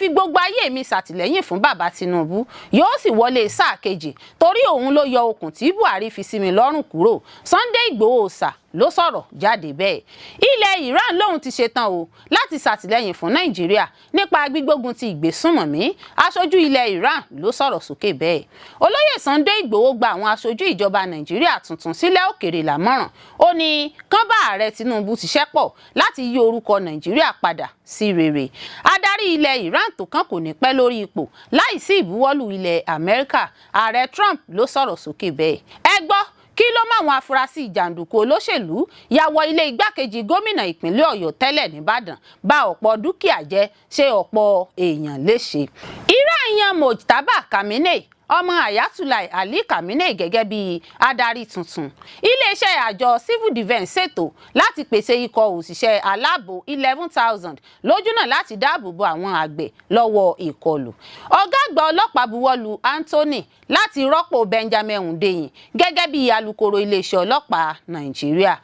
Fi gbogbo ayé mi ṣàtìlẹ́yìn fún bàbá Tinubu, yóò sì wọlé sáà kejì torí òun ló yọ okùn tí Buhari fi sí mi lọ́rùn kúrò. Sunday Igboho ṣà ló sọ̀rọ̀ jáde bẹ́ẹ̀. Ilẹ̀ Iran lòun ti ṣetán o láti ṣàtìlẹ́yìn fún Nàìjíríà nípa gbígbógun ti ìgbésùnmọ̀mí. Aṣojú ilẹ̀ Iran ló sọ̀rọ̀ sókè bẹ́ẹ̀. Olóyè Sunday Igboho gba àwọn aṣojú ìjọba Nàìjíríà tuntun sílẹ̀ òkèèrè lámọ̀ràn. Ó ní kán bá ààrẹ Tinubu ṣiṣẹ́ pọ̀ láti yí orúkọ Nàìjíríà padà sí rere. Adarí ilẹ̀ Iran tó kàn kò ní pẹ́ lórí ipò láìsí ìbuwọ́lù ilẹ̀ Amẹ́ríkà. Ààrẹ Trump ló sọ̀rọ̀ sókè bẹ́ẹ̀. Ẹ gbọ́, kí ló máwọn afurasí jàǹdùkú olóṣèlú ya wọ ilé igbákejì gómìnà ìpínlẹ̀ Ọ̀yọ́ tẹ́lẹ̀ nìbàdàn, bá ọ̀pọ̀ dúkìá jẹ́, ṣe ọ̀pọ̀ èèyàn léṣe? Iran yan Mojtaba Khamenei, ọmọ Ayatollah Ali Khamenei, gẹ́gẹ́ bí adarí tuntun. Iléeṣẹ́ àjọ civil defence ṣètò láti pèsè ikọ̀ òṣìṣẹ́ aláàbò 11,000 lójúnà láti dáàbò bo àwọn àgbẹ̀ lọ́wọ́ ìkọlù. Ọ̀gá àgbà ọlọ́pàá buwọ́lu Anthony láti rọ́pò Benjamin Hundeyin gẹ́gẹ́ bí alukoro iléeṣẹ́ ọlọ́pàá Nàìjíríà.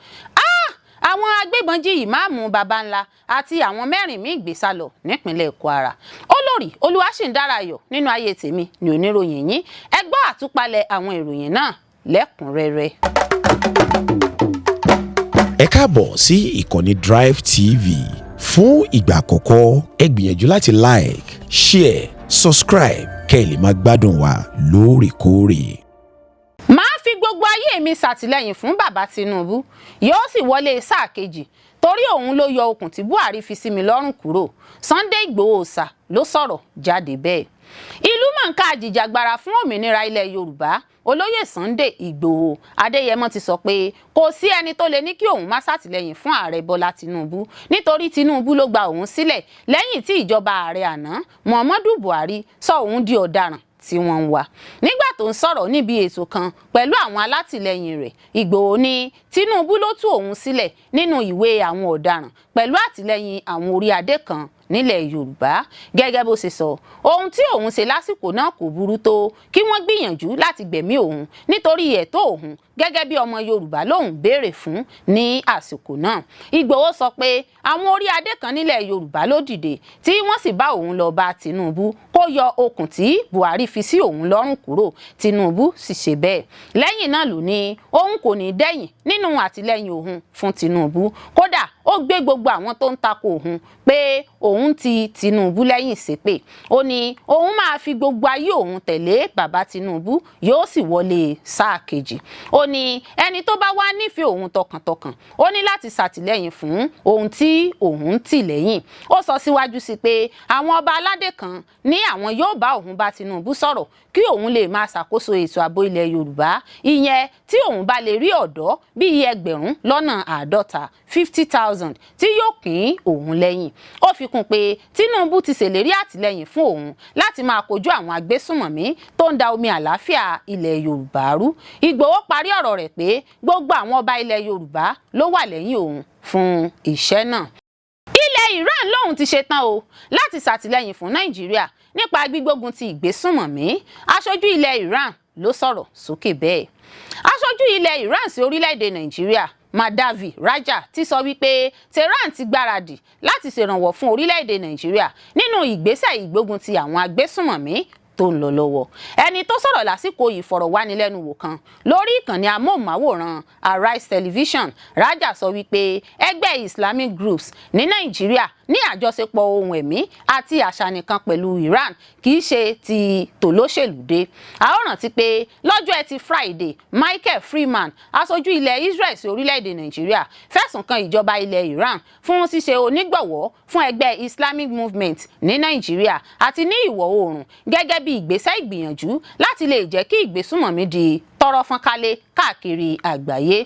Àwọn agbébọn jí ìmáàmù Babanla àti àwọn mẹ́rin míì gbé sá lọ nípínlẹ̀ Kwara. Olórí Olúwaṣìǹdárayọ̀ nínú ayé tèmi ní oníròyìn yín. Ẹ gbọ́ àtúpalẹ̀ àwọn ìròyìn náà lẹ́kùnrẹ́rẹ́. Ẹ káàbọ̀ sí ìkànnì Drive TV. Fún ìgbà àkọ́kọ́, ẹ gbìyànjú láti like, share, subscribe kẹ́ ẹ lè máa gbádùn wa lóòrèkóòrè. Máa fi gbogbo ayé mi ṣàtìlẹ́yìn fún bàbá Tinubu, yóò sì wọlé sáà kejì torí òun ló yọ okùn tí Buhari fi sí mi lọ́rùn kúrò. Sunday Igboho ṣà ló sọ̀rọ̀ jáde bẹ́ẹ̀. Ìlú mọ̀ọ́ká àjìjàgbara fún òmìnira ilẹ̀ Yorùbá, Olóyè Sunday Igboho Adéyẹmọ, ti sọ pé kò sí ẹni tó lè ní kí òun má ṣàtìlẹ́yìn fún ààrẹ Bọ́lá Tinubu, nítorí Tinubu ló gba òun sílẹ̀ lẹ́yìn tí ìjọba ààrẹ àná Muhammadu Buhari sọ òun di ọ̀daràn tí wọ́n ń wá. Nígbà tó ń sọ̀rọ̀ níbi ètò kan pẹ̀lú àwọn alátìlẹyìn rẹ̀, Ìgbòho ní Tinubu ló tú òun sílẹ̀ nínú ìwé àwọn ọ̀daràn pẹ̀lú àtìlẹyìn àwọn orí adé kan nílẹ̀ Yorùbá. Gẹ́gẹ́ bó ṣe sọ, ohun tí òun ṣe lásìkò náà kò burú tó kí wọ́n gbìyànjú láti gbẹ̀mí òun, nítorí ẹ̀tọ́ òun gẹ́gẹ́ bí ọmọ Yorùbá lòun béèrè fún ní àsìkò náà. Ìgbòho sọ pé àwọn orí adé kan nílẹ̀ Yorùbá ló dìde tí wọ́n sì bá òun lọ bá Tinubu kó yọ okùn tí Buhari fi sí òun lọ́rùn kúrò. Tinubu sì ṣe bẹ́ẹ̀. Lẹ́yìn náà ló ní òun kò ní dẹ́yìn nínú àtìlẹ́yìn òun fún Tinubu. Kódà, ó gbé gbogbo àwọn tó ń takò òun pé òun ti Tinubu lẹ́yìn ṣépè. Ó ní òun máa fi gbogbo ayé òun tẹ̀lé bàbá Tinubu, yóò sì wọlé sáà kejì. Ó ní ẹni tó bá wá nífẹ̀ẹ́ òun tọkàntọkàn, ó ní láti ṣàtìlẹ́yìn fún ohun tí òun ń tì lẹ́yìn. Ó sọ síwájú sí pé àwọn ọba aládé kan ní àwọn yóò bá òun bá Tinubu sọ̀rọ̀ kí òun lè máa ṣàkóso ètò ààbò ilẹ̀ Yorùbá, ìyẹn tí òun bá lè rí ọ̀dọ́ bíi 50,000, 50,000, tí yóò kín òun lẹ́yìn. Ó fi kún pé Tinubu ti ṣèlérí àtìlẹ́yìn fún òun láti máa kojú àwọn agbésùnmọ̀mí tó ń da omi àlàáfíà ilẹ̀ Yorùbá rú. Ìgbòho parí ọ̀rọ̀ rẹ̀ pé gbogbo àwọn ọba ilẹ̀ Yorùbá ló wà lẹ́yìn òun fún iṣẹ́ náà. Ilẹ̀ Iran lòun ti ṣetán o láti ṣàtìlẹ́yìn fún Nàìjíríà nípa gbígbógun ti ìgbésùnmọ̀mí. Aṣojú ilẹ̀ Iran ló sọ̀rọ̀ sókè bẹ́ẹ̀. Aṣojú ilẹ̀ Iran sí orílẹ̀-èdè Nàìjíríà, Mahdavi Raja, ti sọ wípé Tehran ti gbáradì láti ṣèrànwọ́ fún orílẹ̀-èdè Nàìjíríà nínú ìgbésẹ̀ ìgbógun ti àwọn agbésùnmọ̀mí tó ń lọ lọ́wọ́. Ẹni tó sọ̀rọ̀ lásìkò ìfọ̀rọ̀wánilẹ́nuwò kan lórí ìkànnì amóhùnmáwòrán Arise Television, Raja sọ wípé ẹgbẹ́ Islamic groups ní Nàìjíríà ní àjọṣepọ̀ ohun ẹ̀mí àti àṣà nìkan pẹ̀lú Iran, kì í ṣe ti tòlóṣèlú dé. A ó rántí pé lọ́jọ́ Ẹtì Friday, Michael Freeman, aṣojú ilẹ̀ Israel sí orílẹ̀-èdè Nàìjíríà, fẹ̀sùn kan ìjọba ilẹ̀ Iran fún ṣíṣe onígbọ̀wọ́ fún ẹgbẹ́ Islamic Movement ní Nàìjíríà àti ní ìwọ̀ oòrùn gẹ́gẹ́ bí ìgbésẹ̀ ìgbìyànjú láti lè jẹ́ kí ìgbésùnmọ̀mí di tọ́rọ́ fọ́nkálé káàkiri àgbáyé.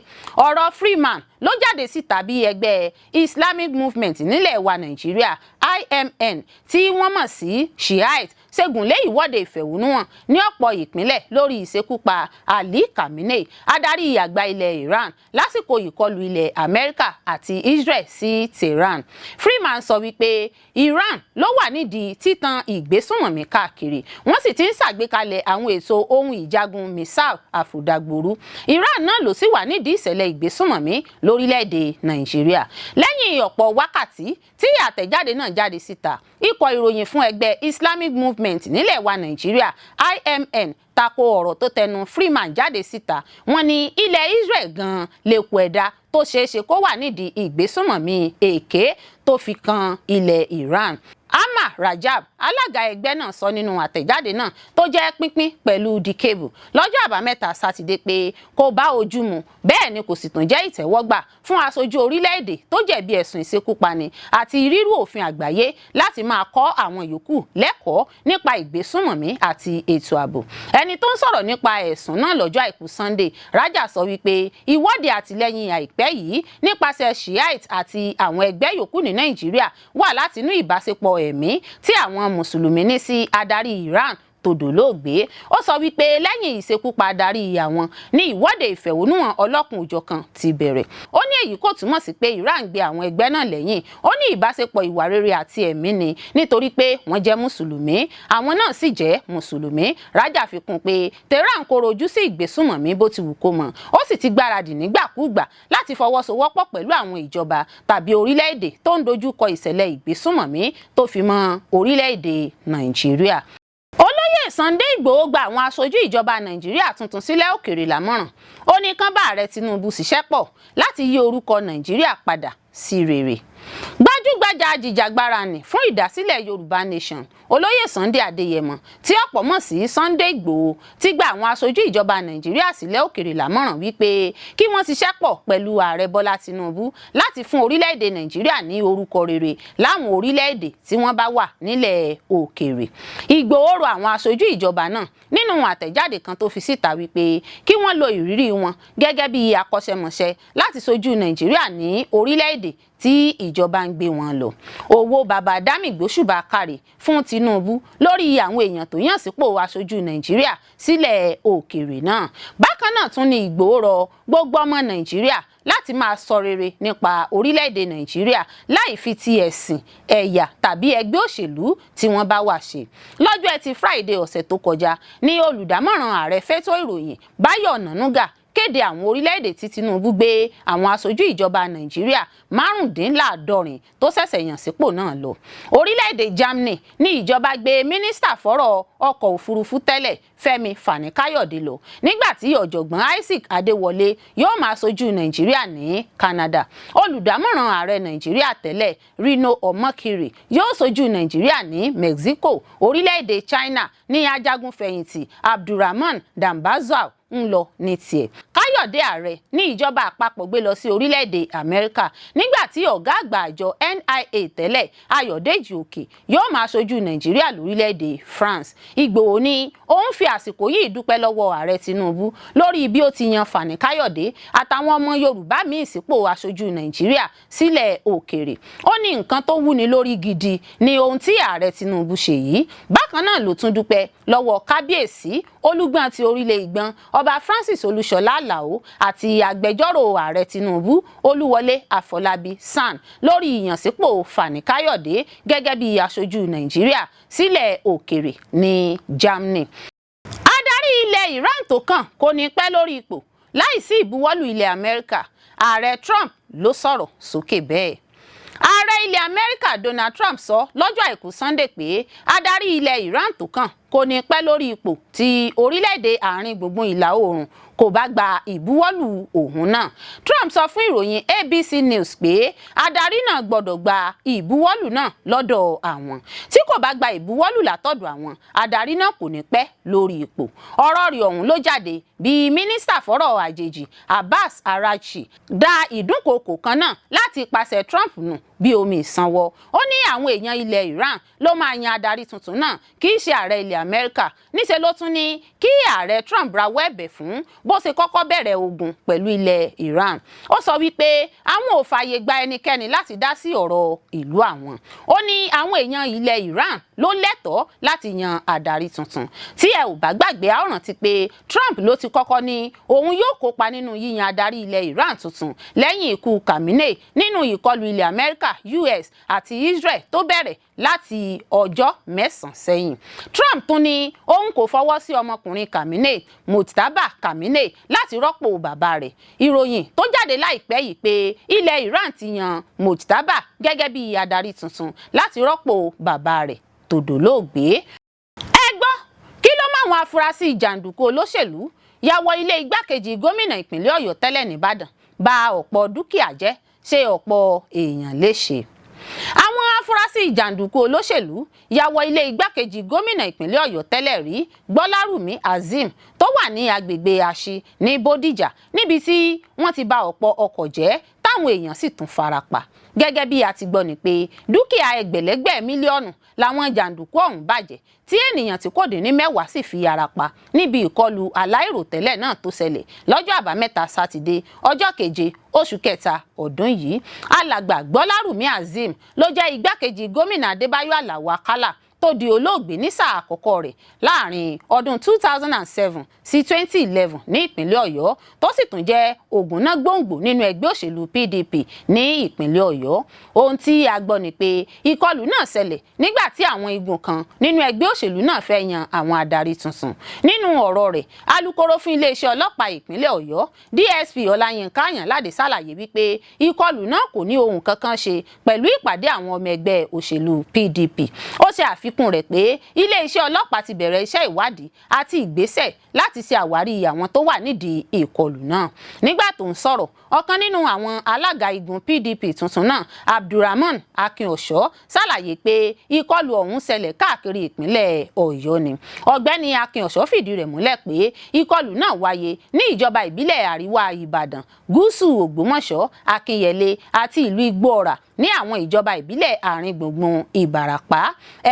Ọ̀rọ̀ Freeman ló jáde síta bí ẹgbẹ́ Islamic Movement nílẹ̀ wa Nàìjíríà, IMN, tí wọ́n mọ̀ sí Shiite, ṣe ṣègùnlé ìwọ́de ìfẹ̀hónúhàn ní ọ̀pọ̀ ìpínlẹ̀ lórí ìṣekúpa Ali Khamenei, adarí àgbà ilẹ̀ Iran, lásìkò ìkọlù ilẹ̀ Amẹ́ríkà àti Israel sí Tehran. Freeman sọ wípé Iran ló wà nídìí títan ìgbésùnmọ̀mí káàkiri, wọ́n sì ti ń ṣàgbékalẹ̀ àwọn ètò ohun ìjagun missile àfòdàgbòrú. Iran náà ló sì wà nídìí ìṣẹ̀lẹ̀ ìgbésùnmọ̀mí lórílẹ̀‐èdè Nàìjíríà. Lẹ́yìn ọ̀pọ̀ wákàtí tí àtẹ̀jáde náà jáde síta, ikọ̀ ìròyìn fún ẹgbẹ́ Islamic Movement nílẹ̀ wa Nàìjíríà, IMN, tako ọ̀rọ̀ tó tẹnu Freeman jáde síta. Wọ́n ní ilẹ̀ Israel gan-an lè kú ẹ̀dá tó ṣeé ṣe kó wà nídìí ìgbésùnmọ̀mí èké tó fi kan ilẹ̀ Iran. Ama Rajab, alága ẹgbẹ́ náà, sọ nínú àtẹ̀jáde náà tó jẹ́ pínpín pẹ̀lú The Cable lọ́jọ́ Àbámẹ́ta Sátidé pé kò bá ojú mu, bẹ́ẹ̀ ni kò sì tún jẹ́ ìtẹ́wọ́gbà fún aṣojú orílẹ̀-èdè tó jẹ̀bi ẹ̀sùn ìṣekúpani àti rírú òfin àgbáyé láti máa kọ́ àwọn yòókù lẹ́kọ̀ọ́ nípa ìgbésùnmọ̀mí àti ètò ààbò. Ẹni tó ń sọ̀rọ̀ nípa ẹ̀sùn náà lọ́jọ́ Àìkú Sunday, Raja sọ wípé ìwọ́de àtìlẹ́yìn àìpẹ́ yìí nípasẹ̀ Shiite àti àwọn ẹgbẹ́ yòókù ní Nàìjíríà wà látinú ìbáṣepọ̀ ẹ̀mí tí àwọn mùsùlùmí ní sí adarí Iran tó dolóògbé. Ó sọ wípé lẹ́yìn ìṣekúpa adarí àwọn ní ìwọ́de ìfẹ̀hónúhàn ọlọ́kùn òjọ̀kan ti bẹ̀rẹ̀. Ó ní èyí kò túmọ̀ sí pé Iran gbé àwọn ẹgbẹ́ náà lẹ́yìn. Ó ní ìbáṣepọ̀ ìwà rere àti ẹ̀mí ni, nítorí pé wọ́n jẹ́ mùsùlùmí, àwọn náà sì jẹ́ mùsùlùmí. Rájà fi kún pé Tehran koro ojú sí ìgbésùnmọ̀mí bó ti wù kó mọ̀, ó sì ti gbáradì nígbàkúùgbà láti fọwọ́sowọ́pọ̀ pẹ̀lú àwọn ìjọba tàbí orílẹ̀-èdè tó ń dojú kọ ìṣẹ̀lẹ̀ ìgbésùnmọ̀mí, tó fi mọ́ orílẹ̀-èdè Nàìjíríà. Olóyè Sunday Ìgbòho gba àwọn aṣojú ìjọba Nàìjíríà tuntun sílẹ̀ òkèèrè lámọ̀ràn. Ó ní kán bá Ààrẹ Tinubu ṣiṣẹ́ pọ̀ láti yí orúkọ Nàìjíríà padà sí rere. Gbajúgbajà ajìjàgbara nì fún ìdásílẹ̀ Yorùbá Nation, Olóyè Sunday Adéyẹmọ, tí ọ̀pọ̀ mọ̀ sí Sunday Ìgbòho, ti gba àwọn aṣojú ìjọba Nàìjíríà sílẹ̀ òkèèrè lámọ̀ràn wípé kí wọ́n ṣiṣẹ́ pọ̀ pẹ̀lú Ààrẹ Bọ́lá Tinubu láti fún orílẹ̀-èdè Nàìjíríà ní orúkọ rere láwọn orílẹ̀-èdè tí wọ́n bá wà nílẹ̀ òkèèrè. Ìgbòho rọ àwọn aṣojú ìjọba náà nínú àtẹ̀jáde kan tó fi síta wípé kí wọ́n lo ìrírí wọn gẹ́gẹ́ bí akọ́ṣẹ́mọṣẹ́ láti ṣojú Nàìjíríà ní orílẹ̀-èdè tí ìjọba ń gbé wọn lọ. Owó bàbá Dámì gbóṣùbà kárẹ̀ fún Tinubu lórí àwọn èèyàn tó yàn sípò aṣojú Nàìjíríà sílẹ̀ òkèèrè náà. Bákan náà tún ní Ìgbòho rọ gbogbo ọmọ Nàìjíríà láti máa sọ rere nípa orílẹ̀-èdè Nàìjíríà láì fi ti ẹ̀sìn, ẹ̀yà tàbí ẹgbẹ́ òṣèlú tí wọ́n bá wà ṣe. Lọ́jọ́ Ẹtì Friday ọ̀sẹ̀ tó kọjá ní olùdámọ̀ràn ààrẹ fẹ́tọ́ ìròyìn, Báyọ̀ Ọ̀nànúgà, kéde àwọn orílẹ̀-èdè tí Tinubu gbé àwọn aṣojú ìjọba Nàìjíríà 75 tó ṣẹ̀ṣẹ̀ yàn sípò náà lọ. Orílẹ̀-èdè Germany ní ìjọba gbé mínísítà fọ́rọ̀ ọkọ̀ òfurufú tẹ́lẹ̀, Fẹ́mi Fani-Káyọ̀dé, lọ, nígbà tí ọ̀jọ̀gbọ́n Isaac Adéwọlé yóò máa ṣojú Nàìjíríà ní Canada. Olùdámọ̀ràn ààrẹ Nàìjíríà tẹ́lẹ̀, Reno Omokri, yóò ṣojú Nàìjíríà ní Mexico. Orílẹ̀-èdè China ní ajagunfẹ̀yìntì Abdulrahman Dambazau ń lọ ní tiẹ̀. Káyọ̀dé Ààrẹ ní ìjọba àpapọ̀ gbé lọ sí orílẹ̀-èdè Amẹ́ríkà, nígbà tí ọ̀gá àgbà àjọ NIA tẹ́lẹ̀, Ayọ̀dèjì Òkè, yóò máa ṣojú Nàìjíríà lórílẹ̀-èdè France. Ìgbòho ní òun fi àsìkò yìí dúpẹ́ lọ́wọ́ Ààrẹ Tinubu lórí bí ó ti yan Fani Káyọ̀dé àtàwọn ọmọ Yorùbá míì sípò aṣojú Nàìjíríà sílẹ̀ òkèèrè. Ó ní nǹkan tó wúni lórí gidi ni ohun tí Ààrẹ Tinubu ṣe yìí. Bákan náà ló tún dúpẹ́ lọ́wọ́ Kábíyèsí Olúgbọ́n ti orílẹ̀ Ìgbọ́n, Ọba Francis Olúṣọlá Àlàó, àti agbẹjọ́rò Ààrẹ Tinubu, Olúwọlé Àfọlábí SAN, lórí ìyànsípò Fani Káyọ̀dé gẹ́gẹ́ bí aṣojú Nàìjíríà sílẹ̀ òkèèrè ní Germany. Adarí ilẹ̀ Iran tó kàn kò ní pẹ́ lórí ipò láìsí ìbuwọ́lù ilẹ̀ Amẹ́ríkà, Ààrẹ Trump ló sọ̀rọ̀ sókè bẹ́ẹ̀. Ààrẹ ilẹ̀ Amẹ́ríkà Donald Trump sọ lọ́jọ́ Àìkú Sunday pé adarí ilẹ̀ Iran tó kàn kò ní pẹ́ lórí ipò tí orílẹ̀-èdè àárín gbùngbùn ìlà oòrùn kò bá gba ìbuwọ́lù òun náà. Trump sọ fún ìròyìn ABC News pé adarí náà gbọ́dọ̀ gba ìbuwọ́lù náà lọ́dọ̀ àwọn. Tí kò bá gba ìbuwọ́lù látọ̀dọ̀ àwọn, adarí náà kò ní pẹ́ lórí ipò. Ọ̀rọ̀ rẹ̀ ọ̀hún ló jáde bí mínísítà fọ́rọ̀ àjèjì, Abbas Araghchi, dá ìdúnkookò kan náà láti ipasẹ̀ Trump nù bí omi ìsanwó. Ó ní àwọn èèyàn ilẹ̀ Iran ló máa yan adarí tuntun náà, kì í ṣe ààrẹ ilẹ̀. Amẹ́ríkà. Níṣẹ́ ló tún ní kí ààrẹ Trump rawọ́ ẹ̀bẹ̀ fún bó ṣe kọ́kọ́ bẹ̀rẹ̀ ogun pẹ̀lú ilẹ̀ Iran. Ó sọ wípé àwọn ò fààyè gba ẹnikẹ́ni láti dá sí ọ̀rọ̀ ìlú àwọn. Ó ní àwọn èèyàn ilẹ̀ Iran ló lẹ́tọ̀ọ́ láti yan adarí tuntun. Tí ẹ ò bá gbàgbé, a ó rántí pé Trump ló ti kọ́kọ́ ní òun yóò kópa nínú yíyan adarí ilẹ̀ Iran tuntun lẹ́yìn ikú Khamenei nínú ìkọlù ilẹ̀ Amẹ́ríkà, US àti Israel tó bẹ̀rẹ̀ láti ọjọ́ 9 sẹ́yìn. Trump tún ní òun kò fọwọ́ sí ọmọkùnrin Khamenei, Mojtaba Khamenei, láti rọ́pò bàbá rẹ̀. Ìròyìn tó jáde láìpẹ́ yìí pé ilẹ̀ Iran ti yan Mojtaba gẹ́gẹ́ bí adarí tuntun láti rọ́pò bàbá rẹ̀ tó dolóògbé. Ẹ gbọ́, kí ló mú àwọn afurasí jàǹdùkú olóṣèlú ya wọ ilé igbákejì gómìnà ìpínlẹ̀ Ọ̀yọ́ tẹ́lẹ̀ nìbàdàn, ba ọ̀pọ̀ dúkìá jẹ́, ṣe ọ̀pọ̀ èèyàn léṣe? Àwọn afurasí jàǹdùkú olóṣèlú ya wọ ilé igbákejì gómìnà ìpínlẹ̀ Ọ̀yọ́ tẹ́lẹ̀ rí, Gbọ́lárùmí Azeem, tó wà ní agbègbè Àṣì ní Bódìjà, níbi tí wọ́n ti ba ọ̀pọ̀ ọkọ̀ jẹ́, táwọn èèyàn sì tún fara pa. Gẹ́gẹ́ bí a ti gbọ́ ni pé dúkìá ẹgbẹ̀lẹ́gbẹ̀ mílíọ̀nù làwọn jàǹdùkú ọ̀hún bàjẹ́, tí ènìyàn tí kò dín ní 10 sì fi ara pa níbi ìkọlù aláìròtẹ́lẹ̀ náà tó ṣẹlẹ̀ lọ́jọ́ àbámẹ́ta Sátidé, ọjọ́ 7 oṣù 3 ọdún yìí. Alàgbà Gbọ́lárùmí Azeem ló jẹ́ igbákejì gómìnà Adébáyọ̀ Àlàó Àkàlà tó di olóògbé ní sáà àkọ́kọ́ rẹ̀ láàrin ọdún 2007 sí 2011 ní ìpínlẹ̀ Ọ̀yọ́, tó sì tún jẹ́ ògúnná gbòǹgbò nínú ẹgbẹ́ òṣèlú PDP ní ìpínlẹ̀ Ọ̀yọ́. Ohun tí a gbọ́ ni pé ìkọlù náà ṣẹlẹ̀ nígbà tí àwọn igun kan nínú ẹgbẹ́ òṣèlú náà fẹ́ yan àwọn adarí tuntun. Nínú ọ̀rọ̀ rẹ̀, alukoro fún iléeṣẹ́ ọlọ́pàá ìpínlẹ̀ Ọ̀yọ́, DSP Ọláyínká Àyànládé, ṣàlàyé wípé ìkọlù náà kò ní ohun kankan ṣe pẹ̀lú ìpàdé àwọn ọmọ ẹgbẹ́ òṣèlú PDP. Ó ṣe àfikún rẹ̀ pé iléeṣẹ́ ọlọ́pàá ti bẹ̀rẹ̀ iṣẹ́ ìwádìí àti ìgbésẹ̀ láti ṣe àwárí àwọn tó wà nídìí ìkọlù náà. Nígbà tó ń sọ̀rọ̀, ọ̀kan nínú àwọn alága igun PDP tuntun náà, Abdulrahman Akinọ̀ṣọ́, ṣàlàyé pé ìkọlù ọ̀hún ṣẹlẹ̀ káàkiri ìpínlẹ̀ Ọ̀yọ́ ni. Ọ̀gbẹ́ni Akinọ̀ṣọ́ fìdí rẹ̀ múlẹ̀ pé ìkọlù náà wáyé ní ìjọba ìbílẹ̀ Àríwá Ìbàdàn, Gúúsù Ògbómọ̀ṣọ́, Akínyẹlé àti ìlú Igbóọrà ní àwọn ìjọba ìbílẹ̀ àárín gbùngbùn Ìbàràpá.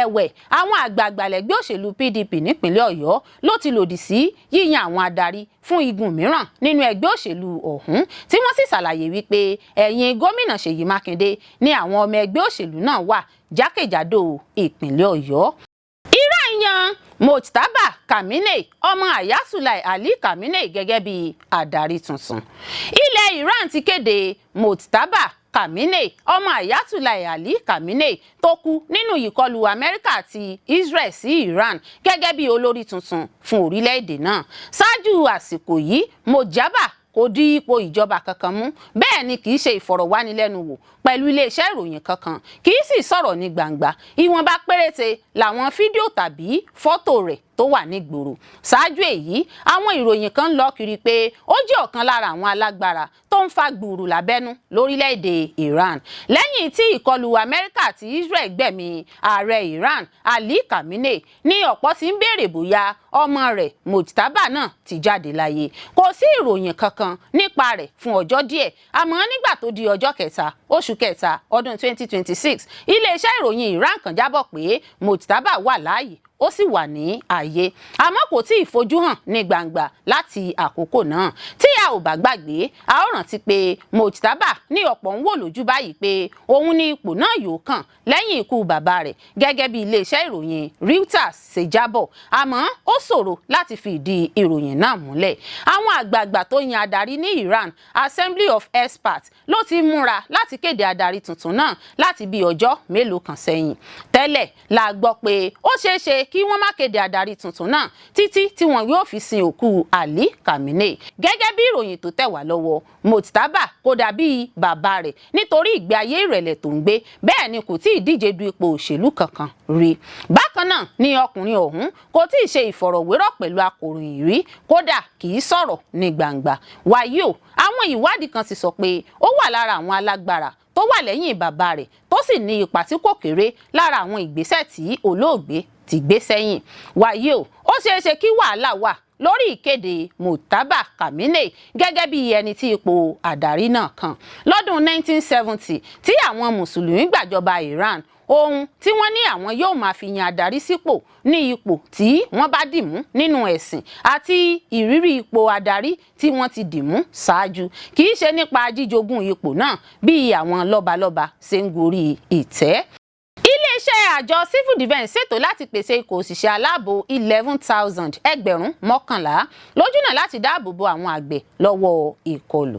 Ẹ̀wẹ̀, àwọn àgbààgbà lẹ́gbẹ́ òṣèlú PDP nípínlẹ̀ Ọ̀yọ́ ló ti lòdì sí yíyan àwọn adarí fún igun mìíràn nínú ẹgbẹ́ òṣèlú ọ̀hún, tí wọ́n sì ṣàlàyé wípé ẹ̀yìn gómìnà Ṣèyí Mákindé ní àwọn ọmọ ẹgbẹ́ òṣèlú náà wà jákèjádò ìpínlẹ̀ Ọ̀yọ́. Iran yan Mojtaba Khamenei, ọmọ Ayatollah Ali Khamenei, gẹ́gẹ́ bí adarí tuntun. Ilẹ̀ Iran ti kéde Mojtaba Khamenei, ọmọ Ayatollah Ali Khamenei tó kú nínú ìkọlù Amẹ́ríkà àti Israel sí Iran, gẹ́gẹ́ bí olórí tuntun fún orílẹ̀-èdè náà. Ṣáájú àsìkò yìí, Mojtaba kò di ipò ìjọba kankan mú, bẹ́ẹ̀ ni kì í ṣe ìfọ̀rọ̀wánilẹ́nuwò pẹ̀lú iléeṣẹ́ ìròyìn kankan, kì í sì sọ̀rọ̀ ní gbangba. Ìwọ̀nba péréte làwọn fídíò tàbí fọ́tò rẹ̀ tó wà nígboro. Ṣáájú èyí, àwọn ìròyìn kan ń lọ kiri pé ó jẹ́ ọ̀kan lára àwọn alágbára tó ń fa gbùrù lábẹ́nú lórílẹ̀‐èdè Iran lẹ́yìn tí ìkọlù Amẹ́ríkà àti Israel gbẹ̀mí ààrẹ Iran Ali Khamenei ní ọ̀pọ̀ tí ń béèrè bóyá ọmọ rẹ̀ Mojtaba náà ti jáde láyé. Kò sí ìròyìn kankan nípa rẹ̀ fún ọjọ́ díẹ̀, àmọ́ nígbà tó di ọjọ́ 3 oṣù 3 ọdún 2026, iléeṣẹ́ ìròyìn Iran kan jábọ̀ pé Mojtaba wà láàyè, ó sì wà ní ààyè, àmọ́ kò tí ì fojú hàn ní gbangba láti àkókò náà. Tí a ò bá gbàgbé, a ó rántí pé Mojtaba ní ọ̀pọ̀ ń wò lójú báyìí pé òun ní ipò náà yóò kàn lẹ́yìn ikú bàbá rẹ̀, gẹ́gẹ́ bí iléeṣẹ́ ìròyìn Reuters ṣe jábọ̀, àmọ́ ó ṣòro láti fi ìdí ìròyìn náà múlẹ̀. Àwọn àgbààgbà tó yan adarí ní Iran, Assembly of Experts, ló ti múra láti kéde adarí tuntun náà láti bí ọjọ́ mélòó kan sẹ́yìn. Tẹ́lẹ̀ la gbọ́ pé ó ṣeé ṣe kí wọ́n má kéde adarí tuntun náà títí tí wọn yóò fi sin òkú Ali Khamenei. Gẹ́gẹ́ bí ìròyìn tó tẹ̀ wá lọ́wọ́, Mojtaba kò dàbí bàbá rẹ̀ nítorí ìgbé ayé ìrẹ̀lẹ̀ tó ń gbé, bẹ́ẹ̀ ni kò tí ì díje du ipò òṣèlú kankan rí. Bákan náà ni ọkùnrin ọ̀hún kò tí ì ṣe ìfọ̀rọ̀wérọ̀ pẹ̀lú akọ̀ròyìn rí, kódà kì í sọ̀rọ̀ ní gbangba. Wàyí o, àwọn ìwádìí kan ti sọ pé ó wà lára àwọn alágbára tó wà lẹ́yìn bàbá rẹ̀, tó sì ní ipa tí kò kéré lára àwọn ìgbésẹ̀ tí olóògbé ti gbé sẹ́yìn. Wàyí o, ó ṣeé ṣe kí wàhálà wà. Lórí ìkéde Mojtaba Khamenei gẹ́gẹ́ bí ẹni tí ipò àdarí náà kàn lọ́dún 1970 tí àwọn Mùsùlùmí gbàjọba Iran, ohun tí wọ́n ní àwọn yóò máa fi yan adarí sípò ní ipò tí wọ́n bá dìmú nínú ẹ̀sìn àti ìrírí ipò adarí tí wọ́n ti dìmú ṣáájú, kì í ṣe nípa jíjogún ipò náà bí àwọn lọ́balọ́ba ṣe ń gorí ìtẹ́. Iléeṣẹ́ àjọ Civil Defence ṣètò láti pèsè ikọ̀ òṣìṣẹ́ aláàbò 11,000, 11,000, lójúnà láti dáàbò bo àwọn àgbẹ̀ lọ́wọ́ ìkọlù,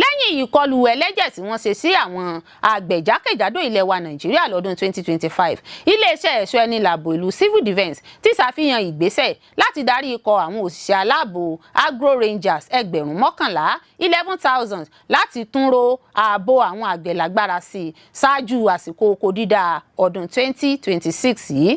lẹ́yìn ìkọlù ẹlẹ́jẹ̀ tí wọ́n ṣe sí àwọn àgbẹ̀ jákèjádò ilẹ̀ wa Nàìjíríà lọ́dún 2025. Iléeṣẹ́ ẹ̀ṣọ́ ẹni làbò ìlú, Civil Defence, ti ṣàfihàn ìgbésẹ̀ láti darí ikọ̀ àwọn òṣìṣẹ́ aláàbò Agro Rangers 11,000, 11,000, láti tún ro ààbò àwọn àgbẹ̀ lágbára sí i ṣáájú àsìkò oko dídá ọdún 2026 yìí.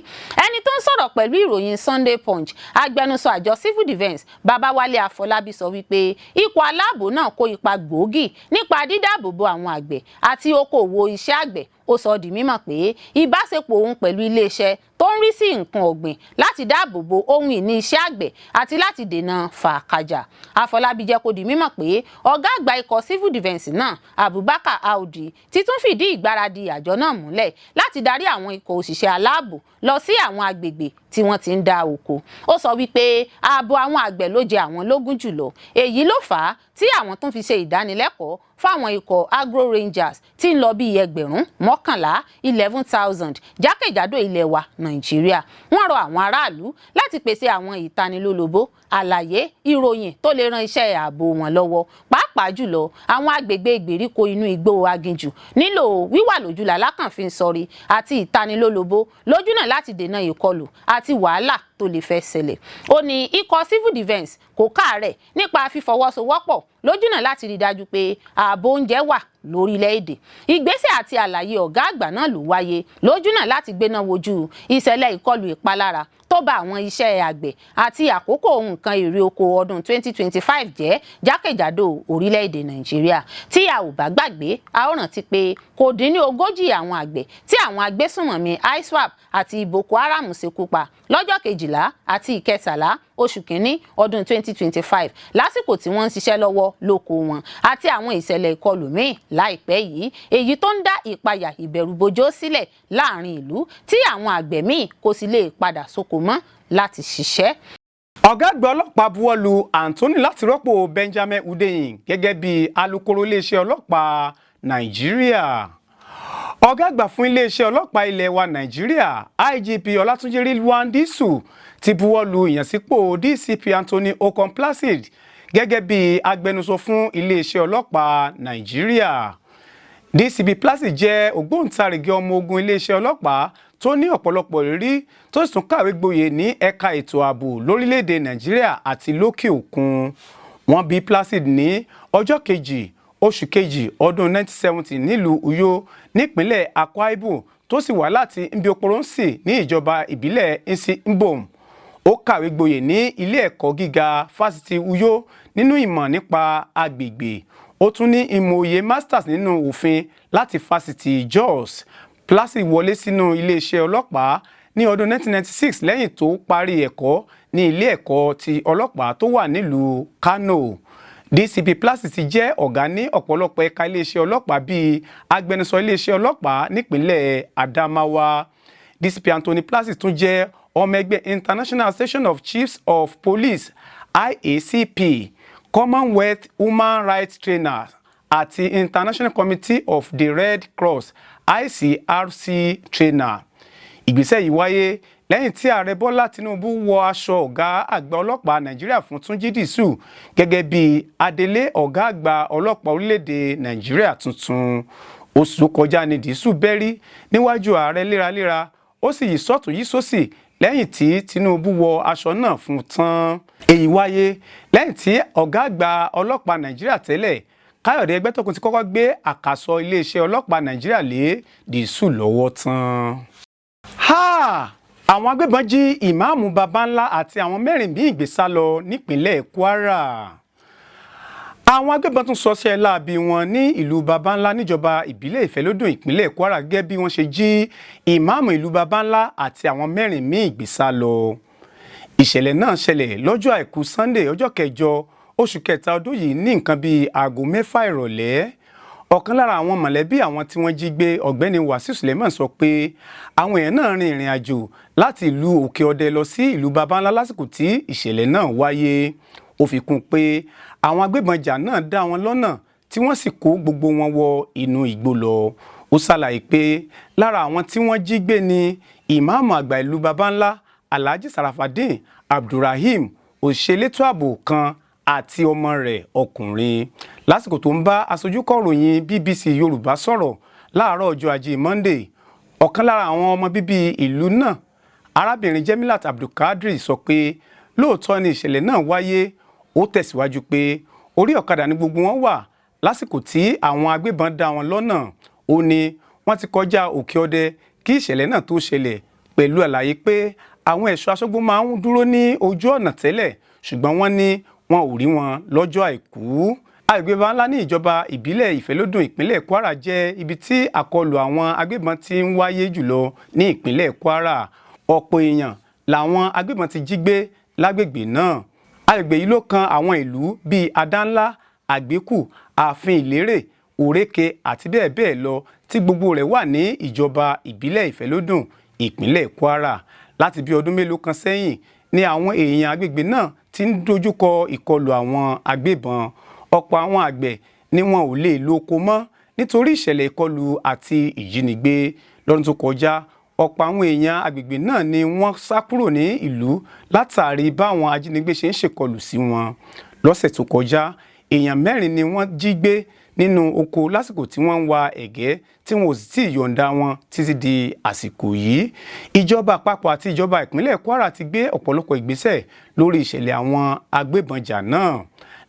Ẹni tó ń sọ̀rọ̀ pẹ̀lú ìròyìn Sunday Punch, agbẹnusọ àjọ Civil Defence, Babáwálé Àfọlábí, sọ wípé ikọ̀ aláàbò náà kó ipa gbòógì nípa dídáàbòbò àwọn àgbẹ̀ àti okòòwò iṣẹ́ àgbẹ̀. Ó sọ di mímọ̀ pé ìbáṣepọ̀ òun pẹ̀lú iléeṣẹ́ tó ń rí sí nǹkan ọ̀gbìn láti dáàbò bo ohun ìní iṣẹ́ àgbẹ̀ àti láti dènà fàákàjà. Àfọlábí jẹ́ kó di mímọ̀ pé ọ̀gá àgbà ikọ̀ Civil Defence náà, Abubakar Audi, ti tún fìdí ìgbáradì àjọ náà múlẹ̀ láti darí àwọn ikọ̀ òṣìṣẹ́ aláàbò lọ sí àwọn agbègbè tí wọ́n ti ń dá oko. Ó sọ wípé ààbò àwọn àgbẹ̀ ló jẹ àwọn lógún jùlọ. Èyí ló fà á tí àwọn tún fi ṣe ìdánilẹ́kọ̀ọ́ fáwọn ikọ̀ Agro Rangers tí ń lọ bíi 11,000, 11,000, jákèjádò ilẹ̀ wa Nàìjíríà. Wọ́n rọ àwọn aráàlú láti pèsè àwọn ìtanilólobó, àlàyé, ìròyìn tó lè ran iṣẹ́ ààbò wọn lọ́wọ́, pàápàá jùlọ àwọn agbègbè ìgbèríko inú igbó aginjù nílò wíwà lójú làlákànfin sọrí àti ìtanilólobó lójúnà láti dènà ìkọlù àti wàhálà tó lè fẹ́ ṣẹlẹ̀. Ó ní ikọ̀ Civil Defence kò káàárẹ̀ nípa fífọwọ́sowọ́pọ̀ lójúnà láti rí dájú pé ààbò oúnjẹ wà lórílẹ̀‐èdè. Ìgbésẹ̀ àti àlàyé ọ̀gá àgbà náà ló wáyé lójúnà láti gbéná wojú ìṣẹ̀lẹ̀ ìkọlù ìpalára tó bá àwọn iṣẹ́ àgbẹ̀ àti àkókò nǹkan èrè oko ọdún 2025 jẹ́ jákèjádò orílẹ̀-èdè Nàìjíríà. Tí a ò bá gbàgbé, a ó rántí pé kò dín ní 40 àwọn àgbẹ̀ tí àwọn agbésùnmọ̀mí ISWAP àti Boko Haram ṣekú pa lọ́jọ́ 12 àti 13 oṣù kínní ọdún 2025 lásìkò tí wọ́n ń ṣiṣẹ́ lọ́wọ́ lóko wọn, àti àwọn ìṣẹ̀lẹ̀ ìkọlù míì láìpẹ́ yìí, èyí tó ń dá ìpayà ìbẹ̀rùbojo sílẹ̀ láàrin ìlú, tí àwọn àgbẹ̀ míì kò sì lè padà sóko mọ́ láti ṣiṣẹ́. Ọ̀gá àgbà ọlọ́pàá buwọ́lu Anthony láti rọ́pò Benjamin Hundeyin gẹ́gẹ́ bí alukoro iléeṣẹ́ ọlọ́pàá Nàìjíríà. Ọ̀gá àgbà fún iléeṣẹ́ ọlọ́pàá ilẹ̀ wa Nàìjíríà, IGP Ọlátúnjí Rilwan Disu, ti buwọ́lu ìyànsípò DCP Anthony Okon Placid gẹ́gẹ́ bí agbẹnusọ fún iléeṣẹ́ ọlọ́pàá Nàìjíríà. DCP Placid jẹ́ ògbóǹtarìgì ọmọ ogun iléeṣẹ́ ọlọ́pàá tó ní ọ̀pọ̀lọpọ̀ ìrírí, tó sì tún kàwé gboyè ní ẹ̀ka ètò ààbò lórílẹ̀‐èdè Nàìjíríà àti lókè òkun. Wọ́n bí Placid ní ọjọ́ 2 oṣù 2 ọdún 1970 nílùú Uyo nípínlẹ̀ Akwa Ibom, tó sì wá láti Mbioporonsi ní ìjọba ìbílẹ̀ Nsi Mbom. Ó kàwé gboyè ní ilé ẹ̀kọ́ gíga Fásitì Uyo nínú ìmọ̀ nípa agbègbè. Ó tún ní ìmọ̀ òye masters nínú òfin láti Fásitì Jos. Placid wọlé sínú iléeṣẹ́ ọlọ́pàá ní ọdún 1996 lẹ́yìn tó parí ẹ̀kọ́ ní ilé ẹ̀kọ́ ti ọlọ́pàá tó wà nílùú Kano. DCP Placid ti jẹ́ ọ̀gá ní ọ̀pọ̀lọpọ̀ ẹ̀ka iléeṣẹ́ ọlọ́pàá, bíi agbẹnusọ iléeṣẹ́ ọlọ́pàá nípínlẹ̀ Adamawa. DCP Anthony Placid tún jẹ́ ọmọ ẹgbẹ́ International Association of Chiefs of Police, IACP, Commonwealth Human Rights Trainers àti International Committee of the Red Cross, ICRC trainer. Ìgbésẹ̀ yìí wáyé lẹ́yìn tí Ààrẹ Bọ́lá Tinubu wọ aṣọ ọ̀gá àgbà ọlọ́pàá Nàìjíríà fún Túnjí Dìsù gẹ́gẹ́ bí adelé ọ̀gá àgbà ọlọ́pàá orílẹ̀-èdè Nàìjíríà tuntun. Oṣù tó kọjá ní Dìsù bẹ́rí níwájú ààrẹ léraléra, ó sì yí sọ́tún yí sósì lẹ́yìn tí Tinubu wọ aṣọ náà fún tán. Èyí wáyé lẹ́yìn tí ọ̀gá àgbà ọlọ́pàá Nàìjíríà tẹ́lẹ̀, Káyọ̀dé Ẹgbẹ́tókun, ti kọ́kọ́ gbé àkàsọ iléeṣẹ́ ọlọ́pàá Nàìjíríà lé Dìsù lọ́wọ́ tán. Ha! Àwọn agbébọn jí ìmáàmù Babańlá àti àwọn mẹ́rin míì gbé sá lọ nípínlẹ̀ Kwara. Àwọn agbébọn tún sọṣẹ́ láabi wọn ní ìlú Babańlá níjọba ìbílẹ̀ Ìfẹ́lódùn, ìpínlẹ̀ Kwara, gẹ́gẹ́ bí wọ́n ṣe jí ìmáàmù ìlú Babańlá àti àwọn mẹ́rin míì gbé sá lọ. Ìṣẹ̀lẹ̀ náà ṣẹlẹ̀ lọ́jọ́ àìkú Sunday, ọjọ́ 8 oṣù 3 ọdún yìí, ní nǹkan bíi aago 6 ìrọ̀lẹ́. Ọ̀kan lára àwọn mọ̀lẹ́bí àwọn tí wọ́n jí gbé, ọ̀gbẹ́ni Wàsíù Suleiman, sọ pé àwọn èèyàn náà rin ìrìn àjò láti ìlú Òkè Ọdẹ lọ sí ìlú Babanlá lásìkò tí ìṣẹ̀lẹ̀ náà wáyé. Ó fi kún pé àwọn agbébọn jà náà dá wọn lọ́nà, tí wọ́n sì kó gbogbo wọn wọ inú igbó lọ. Ó ṣàlàyé pé lára àwọn tí wọ́n jí gbé ni ìmáàmù àgbà ìlú Babanlá, Alhaji Sarafadeen Abdulrahim, òṣèlétò ààbò kan àti ọmọ rẹ̀ ọkùnrin. Lásìkò tó ń bá aṣojúkọ̀ròyìn BBC Yorùbá sọ̀rọ̀ láàárọ̀ ọjọ́ ajé Monday, ọ̀kan lára àwọn ọmọ bíbí ìlú náà, arábìnrin Jemilat Abdulkadri, sọ pé lóòótọ́ ni ìṣẹ̀lẹ̀ náà wáyé. Ó tẹ̀síwájú pé orí ọ̀kadà ni gbogbo wọn wà lásìkò tí àwọn agbébọn dá wọn lọ́nà. Ó ní wọ́n ti kọjá Òkè Ọdẹ kí ìṣẹ̀lẹ̀ náà tó ṣẹlẹ̀, pẹ̀lú àlàyé pé àwọn ẹ̀ṣọ́ aṣọ́gbó máa ń dúró ní ojú ọ̀nà tẹ́lẹ̀, ṣùgbọ́n wọ́n ní wọn ò rí wọn lọ́jọ́ àìkú. Agbègbè Babanlá ní ìjọba ìbílẹ̀ Ìfẹ́lódùn, ìpínlẹ̀ Kwara, jẹ́ ibi tí àkọlù àwọn agbébọn ti ń wáyé jùlọ ní ìpínlẹ̀ Kwara. Ọ̀pọ̀ èèyàn làwọn agbébọn ti jí gbé lágbègbè náà. Agbègbè yìí ló kan àwọn ìlú bíi Adánlá, Àgbékù, Ààfin Ìlérè, Òrékè àti bẹ́ẹ̀ bẹ́ẹ̀ lọ, tí gbogbo rẹ̀ wà ní ìjọba ìbílẹ̀ Ìfẹ́lódùn, ìpínlẹ̀ Kwara. Láti bí ọdún mélòó kan sẹ́yìn ni àwọn èèyàn agbègbè náà ti ń dojúkọ ìkọlù àwọn agbébọn. Ọ̀pọ̀ àwọn àgbẹ̀ ni wọn ò lè lo oko mọ́ nítorí ìṣẹ̀lẹ̀ ìkọlù àti ìjínigbé. Lọ́dún tó kọjá, ọ̀pọ̀ àwọn èèyàn agbègbè náà ni wọ́n sá kúrò ní ìlú látàrí báwọn ajínigbé ṣe ń ṣèkọlù sí wọn. Lọ́sẹ̀ tó kọjá, èèyàn 4 ni wọ́n jí gbé nínú oko lásìkò tí wọ́n ń wa ẹ̀gẹ́, tí wọn ò sì tí ì yọ̀ǹda wọn títí di àsìkò yìí. Ìjọba àpapọ̀ àti ìjọba ìpínlẹ̀ Kwara ti gbé ọ̀pọ̀lọpọ̀ ìgbésẹ̀ lórí ìṣẹ̀lẹ̀ àwọn agbébọnjà náà.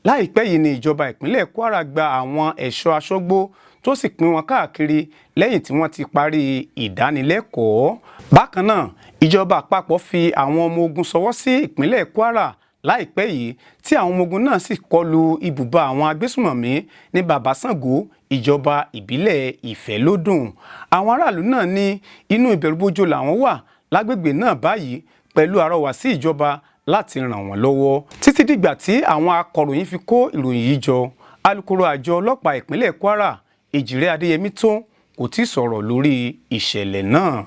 Láìpẹ́ yìí ni ìjọba ìpínlẹ̀ Kwara gba àwọn ẹ̀ṣọ́ aṣọ́gbó, tó sì pín wọn káàkiri lẹ́yìn tí wọ́n ti parí ìdánilẹ́kọ̀ọ́. Bákan náà, ìjọba àpapọ̀ fi àwọn ọmọ ogun ṣọwọ́ sí ìpínlẹ̀ Kwara láìpẹ́ yìí, tí àwọn ọmọ ogun náà sì kọlu ibùba àwọn agbésùmọ̀mí ní Bàbá Ṣàngó, ìjọba ìbílẹ̀ Ìfẹ́lódùn. Àwọn aráàlú náà ní inú ìbẹ̀rùbojo làwọn wà lágbègbè náà báyìí, pẹ̀lú àrọwà sí ìjọba láti ràn wọ́n lọ́wọ́. Títí dìgbà tí àwọn akọ̀ròyìn fi kó ìròyìn yìí jọ, alukoro àjọ ọlọ́pàá ìpínlẹ̀ Kwara, Èjìrẹ́ Adéyẹmí, tó kò tí ì sọ̀rọ̀ lórí ìṣẹ̀lẹ̀ náà.